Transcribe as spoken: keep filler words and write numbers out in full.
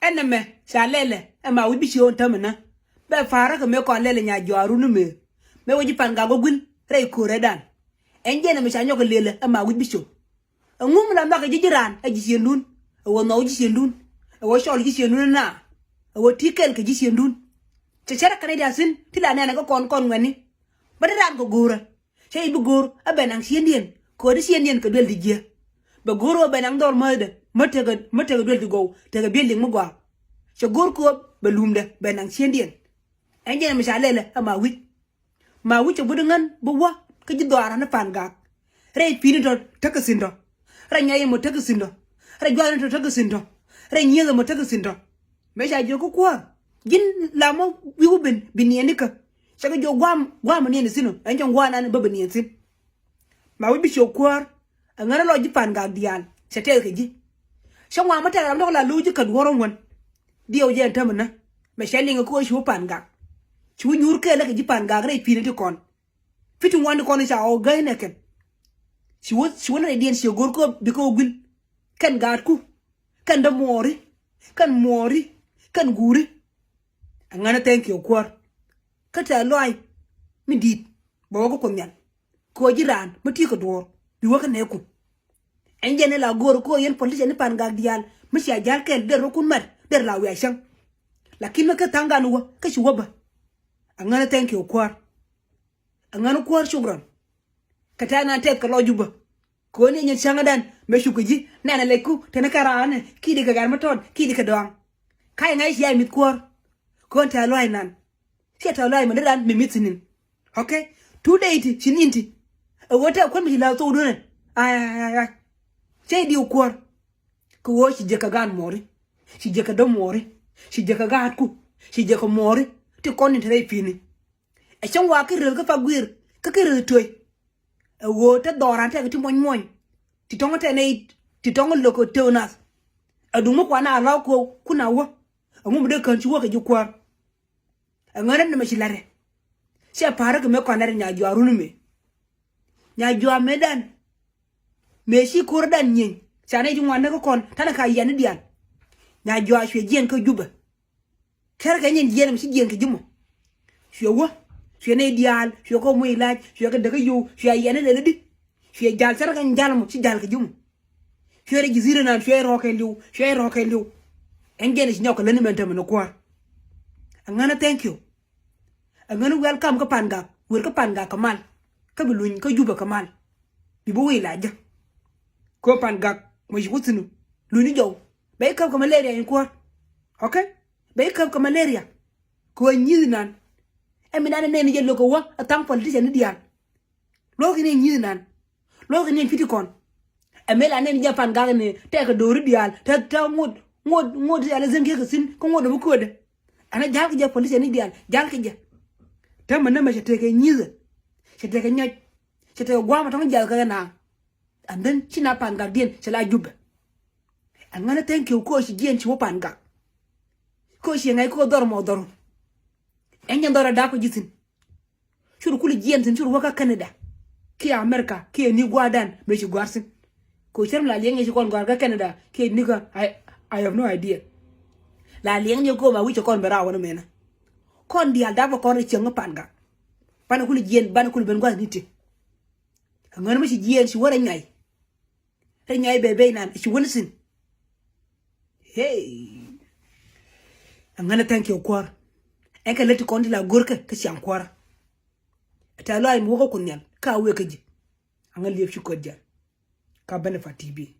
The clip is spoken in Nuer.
Ɛn ɛmɛ ca lɛlɛ ɛ ma wi̱c bi ci ɣän tämɛ nä. Bɛ pa̱a̱rä kɛ mëë kɔn lɛlɛ Nyajuaar run ni mëë. Mëë wä ji̱ Pangak wä guil rɛy ko̱rɛ dan. Ɛn jɛn ɛmɛ ca nyɔk kɛ lɛlɛ ɛ ma wi̱c bi ci ɣän. Ɛŋu mi la nhɔakɛ ji̱ ji̱ raan ɛ ji̱ ciëŋdun. Ɛ wä nhɔw ji̱ ciëŋdun. Ɛ wä cɔl ji̱ ciëŋdun ɛ na. Ɛ wä ti kɛl kɛ ji̱ ciëŋdun. Cɛ cɛ rɛ kɛn ɛ diaal thi̱n ti la nɛnɛ kä kɔn kɔn ŋuɛ̈tni. Bä ti raan kɛ go̱o̱rä. Cä i̱ bi go̱o̱r ɛ bɛ naŋ ciëŋdiɛn kɛ ɣöö ti ciëŋdiɛn kɛ duel ti jiɛ. Bɛ go̱o̱r ɣöö bɛ naŋ dhɔr mäthdɛ mä tekɛ mä tekɛ duel ti gɔw tekɛ building mi gɔaa. Cɛ go̱o̱r kɛ ɣöö bɛ lumdɛ bɛ naŋ ciëŋdiɛn. Ɛn jɛn ɛmɛ ca lɛlɛ ɛ ma wi̱c. Ma wi̱c cɛ but ŋän bi wä kä ji̱ dhɔaara ni Pangak. Rɛy pi̱i̱ni tɔ tekɛ thi̱n tɔ. Rɛy nyɔy ɛmɔ tekɛ thi̱n tɔ. Rɛy juathni tɔ tekɛ thi̱n tɔ. Rɛy nyieth ɛmɔ tekɛ thi̱n tɔ. Mëë ca jiök kä kuäär ji̱n la mɔ wi̱i̱ wä ben bi niɛn ikä. Cɛ kɛ jiök gua̱a̱m gua̱a̱m niɛn i̱ thi̱n ɔ ɛn cɛ gua̱a̱n an bä bi niɛn thi̱n. Ma wi̱c bi ciök kuäär. Aŋän a lɔ ji̱ Pangak diaal cɛ tɛth kɛ ji̱. Cä ŋuan mi tɛk ram tɔk la lo̱o̱ ji̱ kä duɔ̱ɔ̱r ŋuän. Diɛw jɛ ɛn tämɛ nä mɛ cɛ liŋ ɛ ko̱ ci wä Pangak. Ci wä nyuur kɛɛl lä kɛ ji̱ Pangak rɛy pi̱i̱ni ti kɔn. Pi̱ ti ŋuan ti kɔn ca ɣɔw gäi nɛ kɛn. Ci wä ci wä nɛ diɛn ci go̱r kä bi kä wä guil. Kɛn gaatku kɛn dämuɔɔri kɛn muɔɔri kɛn guuri. Aŋän a thank you kuäär. Kä tɛ̈th lɔaac mi di̱i̱t bɛ wä kä Kuoth Nhial. Kɛ ɣöö ji̱ raan mi ti̱i̱ kɛ duɔ̱ɔ̱r bi wä kä nɛɛku. Ɛn jɛn ɛ la go̱o̱r kɛ ɣöö yɛn politician ni Pangak diaal mi cia ja̱l kɛl der rɔ kun mat der la wiaa cäŋ. Lakin mi kä tha̱a̱ŋ gan wä kä ci wä bä. Aŋän a thank you kuäär. Aŋän kuäär cukran. Kɛ tɛ̈th nan tɛth kɛ lɔ Jubä. Kɛ ɣöö ni nyɛn cäŋädan mëë cukɛ ji̱ nɛn a lɛcku tɛn kɛ raan ki̱i̱di kɛ gɛr mi tɔt ki̱i̱di kɛ dɔaŋ. Ka̱c ŋa̱c cia mi̱th kuäär. Kɛ ɣöö tɛ̈th lɔaac nan. Ciɛ tɛ̈th lɔaac mɛ ni ran mi mi̱th thi̱n in. Okay. Tuut dee iti ci ni̱n ti. Ɛ ɣöö tɛ̈th kuän mi ci la̱th thok duɔ̱nɛ. Ay ay ay ay. Cɛ i̱ diw kuäär. Kɛ ɣöö ci jek kɛ gaan muɔɔri. Ci jek kɛ dämuɔɔri. Ci jek kɛ gaatku. Ci jek kɛ muɔɔri. Ti kɔn in te rɛy pi̱i̱ni. Ɛ cäŋ wa kä röth kä pa guiir kä kä röth tuɔ̱c. Ɛ ɣöö te dhɔran tɛk ti muɔny muɔny. Ti tɔŋ tɛn ɛ ti tɔŋ lo̱k ɛ tëë nath. Ɛ duŋ mi kuan a lɔk kɛ kun a wä. Ɛŋu mi dee kän ci wä kɛ ji̱ kuäär. Aŋän ni mɛ ci la̱rɛ. Ciɛ pa̱a̱rä kɛ mëë kɔn la̱rɛ Nyajuaar run mëë. Nyajuaar mëëdan. Mëë ci ko̱rdan nyieny ca nɛy ji̱ ŋuan ni kä kɔn ta̱nɛ ka yiani diaal. Nyajuaar cuɛ jiɛn kä Jubɛ. Cärkɛ nyin jiɛn mi ci jiɛn kɛ ji̱ mɔ. Cuɛ wä cuɛ nɛy diaal cuɛ kɛ muc lac cuɛ kɛ däkä yow cuɛ yiani lɛl i̱di. Cuɛ jal cärkɛ jal mɔ ci jal kɛ ji̱ mɔ. Cuɛ rɛ ji̱ dhirä nan cuɛ rɔɔkɛ li̱w cuɛ rɔɔkɛ li̱w. Ɛn jɛn ci nyɔk kɛ läni mɛn tämɛ ni kuäär. Aŋän a thank you. Aŋän welcome kä Pangak. Wer kä Pangak kɛ mal. Kä bi luny kä Jubɛ kɛ mal. Bi bi wi̱i̱ la jɛ. Kä Pangak mɔ ci wä thi̱n luny ni jɔw. Bɛ i̱ käp kɛ malaria in kuäär. Okay. Bɛ i̱ käp kɛ malaria. Kɛ ɣöö nyi̱th inan. Ɛ mi nan ɛ nɛn jɛ lo̱k kɛ wä ɛ tha̱a̱ŋ politician ni diaal. Luɔ̱k in i̱ nyi̱th inan. Luɔ̱k in i̱ pi̱t ikɔn. Ɛ mëë la nɛn jɛ Pangak ni tɛk kɛ do̱ri diaal te te ŋot ŋot ŋot diaal ɛ zin kiɛ kɛ thi̱n kä ŋot ɛ mi köödɛ. Ɛn ɛ ja̱l kɛ jɛ politician ni diaal ja̱l kɛ jɛ. Te mɛ nä mɛ cɛ tekɛ nyi̱thɛ. Cɛ tekɛ nyɔc. Cɛ tekɛ gua̱a̱mɛ tɔ̱ŋ ja̱l kɛ kɛ naaŋ. And then ci na Pangak diɛn cɛ la Jubɛ. Aŋän a thank you koci jiɛn ci wä Pangak. Koci ŋa̱c koci dhɔr mɔ dhɔr. Ɛn jɛn dhɔr a dap kɛ ji̱ thi̱n. Cur kul jiɛn thi̱n cur wä kä Canada kiɛ America kiɛ ni gua̱a̱dan mëë ci gua̱a̱r thi̱n. Koci cär mi la liɛŋ yɛ ci kɔn gua̱a̱r kä Canada kiɛ ni kä I, I have no idea. La liɛŋ ni ko̱o̱m a wi̱c cɛ kɔn bɛ raawä ni mɛnä. Kɔn diaal dap kɛ kɔn rɛ cieŋ kä Pangak. Banɛ kul jiɛn banɛ kul ben gua̱a̱th ni ti. Aŋän mi ci jiɛɛn ci wä rɛ nyuay. Rɛ nyuay bɛ bɛ inan ci wä ni thi̱n. Hey. Aŋän a thank you kuäär. Ɛn kɛ lät ti kɔn ti la go̱rkɛ kä ciaŋ kuäärä. Tɛ̈th lɔaac mi wä kä Kuoth Nhial ka wëë kä ji̱. Aŋän liep ci köt jɛn. Ka Benefit T V.